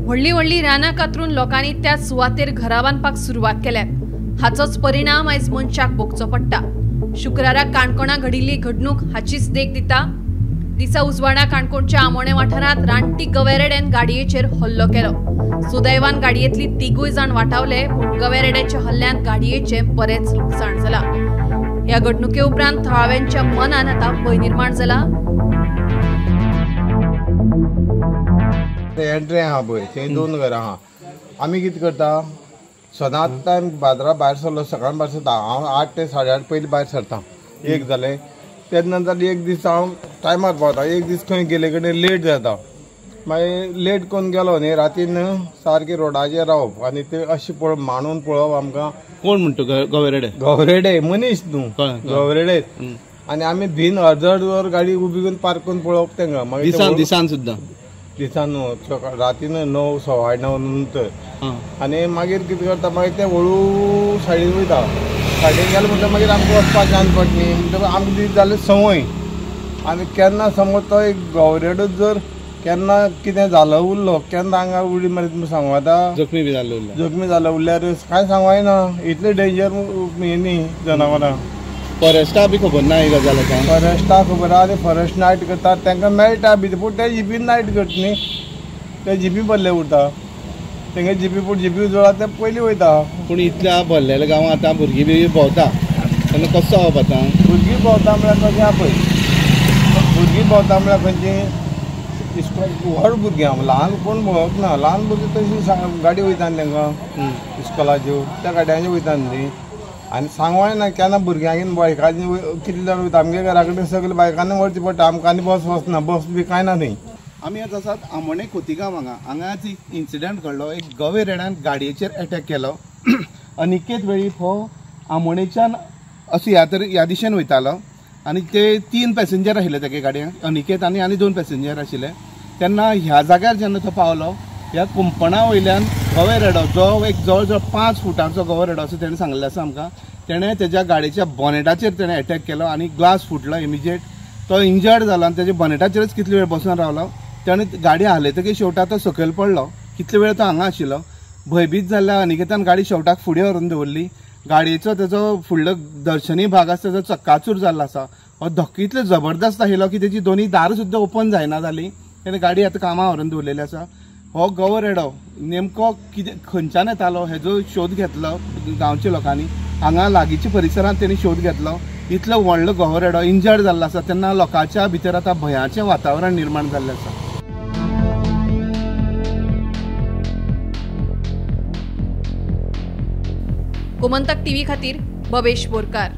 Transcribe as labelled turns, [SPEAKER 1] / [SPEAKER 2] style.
[SPEAKER 1] व्हडली व्हडली रानां कातरून लोकांनी त्या सुवातेर घरां बांदपाक सुरवात केल्यात. हाचोच परिणाम आयज मनशाक भोगचो पडटा. शुक्रारा काणकोणा घडिल्ली घडणूक हाचीच देख दिता. दिसा उजवाडा काणकोणच्या आमोणे वाठारांत रानटी गवेरेड्यान गाडयेचेर हल्लो केलो. सुदैवान गाडयेंतली तिगूय जाण वाटावले, पूण गवेरेड्याच्या हल्ल्यांत गाडयेचें बरेंच लुकसाण जालां. ह्या घडणुके उपरांत थळाव्यांच्या मनान आतां भंय निर्माण जाला.
[SPEAKER 2] एंट्री आहा पळय थंय दोन घरां आहा. आमी कितें करता, सदांच टायम बाजारा भायर सरलो, सकाळ भायर सरता हांव 8 ते 8:30 पयलीं भायर सरता. एक जालें, तेज नंतर एक दीस हांव टायमार पावता, एक दीस खंय गेले कडेन लेट जाता. मागीर लेट करून गेलो न्ही, रातीन सारकें रोडाचेर रावप आनी ते अशें पळोवप, मांडून पळोवप आमकां.
[SPEAKER 3] कोण म्हणटा? गवेरेडे.
[SPEAKER 2] गवेरेडे मनीस न्हू, गवेरेडे. आनी आमी भिन अर्द अर्द वर गाडी उबी करून पार्क करून पळोवप तांकां. मागीर
[SPEAKER 3] दिसान सुद्दां,
[SPEAKER 2] दिसान न्हू, रातीन 9 9:15 नंतर. आनी मागीर कितें करता, मागीर ते हळू सायडीन वयता. सायडीन गेले म्हणटकीर मागीर आमकां वचपाक जान पडटा न्ही, म्हणटकच आमकां ती जाली संवय. आनी केन्ना समज तो एक गवरेडो जर केन्ना कितें जालो उरलो, केन्ना हांगा उडी मारीत म्हूण सांगू आतां,
[SPEAKER 3] जखमी बी जाल्लो उरलो,
[SPEAKER 2] जखमी जालो उरल्यार कांय सांगू जायना. इतलें डेंजर हें न्ही जनावरां.
[SPEAKER 3] फॉरेस्टा बी खबर ना ही गजाल?
[SPEAKER 2] फॉरेस्टा खबर आहा, ते फॉरेस्ट नायट करतात, तांकां मेळटा बी, पूण ते जिपीन नायट करता न्ही, ते जिपी भरले उरता. तेंगे जिपी, पूण जिपी जोडा ते पयलीं वयता.
[SPEAKER 3] पूण इतल्या भरलेल्या गांवांत आतां भुरगीं बी भोंवता, तेन्ना कसो जावप आतां?
[SPEAKER 2] भुरगीं भोंवता म्हळ्यार कशें आहा पळय, भुरगीं भोंवता म्हळ्यार खंयची इस्कॉल व्हड भुरगीं, ल्हान कोण भोंवप ना. ल्हान भुरगीं तशी गाडी वयता न्ही तांकां इस्कॉलाच्यो, त्या गाडयांच्यो वयता न्ही. आनी सांगू जायना केन्ना भुरग्यांक बायकांनी कितले जाण वयता. आमगे घरा कडेन सगळे बायकांनी व्हरची पडटा, आमकां आनी बस वचना, बस बी कांय ना थंय.
[SPEAKER 3] आमी आज आसात आमोणे खोतीगांव हांगा. हांगाच एक इन्सिडंट घडलो, एक गवेरेड्यान गाडयेचेर एटॅक केलो. अनिकेत वेळीप हो आमोणेच्यान असो ह्या दिशेन वयतालो आनी ते 3 पॅसेंजर आशिल्ले तेगे गाडयेन, अनिकेत आनी आनी 2 पॅसेंजर आशिल्ले. तेन्ना ह्या जाग्यार जेन्ना तो पावलो, ह्या कुंपणा वयल्यान गवेरेडो जो एक जवळ जवळ 5 फुटांचो गवेरेडो असो तेणें सांगलें आसा आमकां, तेणें तेज्या गाडयेच्या बॉनेटाचेर तेणें एटॅक केलो आनी ग्लास फुटलो इमिजिएट. तो इंजर्ड जालो आनी तेज्या बॉनेटाचेरच कितले वेळ बसून रावलो. तेणें गाडी हालयतकीर शेवटाक तो सकयल पडलो. कितले वेळ तो हांगा आशिल्लो. भंयभीत जाल्ल्या अनिकेतान गाडी शेवटाक फुडें व्हरून दवरली. गाडयेचो तेजो फुडलो दर्शनी भाग आसा तेजो चक्काचूर जाल्लो आसा. हो धक्को इतलो जबरदस्त आशिल्लो की तेजी दोनी दारां सुद्दां ओपन जायना जाली. तेणें गाडी आतां कामां व्हरून दवरलेली आसा. हो गवेरेडो नेमको कितें खंयच्यान येतालो हेजो शोध घेतलो गांवच्या लोकांनी. हांगा लागींच्या परिसरांत तेणी शोध घेतलो. इतलो व्हडलो गवेरेडो इंजर्ड जाल्लो आसा तेन्ना लोकांच्या भितर आतां भंयाचें वातावरण निर्माण जाल्लें आसा.
[SPEAKER 1] गोमंतक टीव्ही खातीर भवेश बोरकार.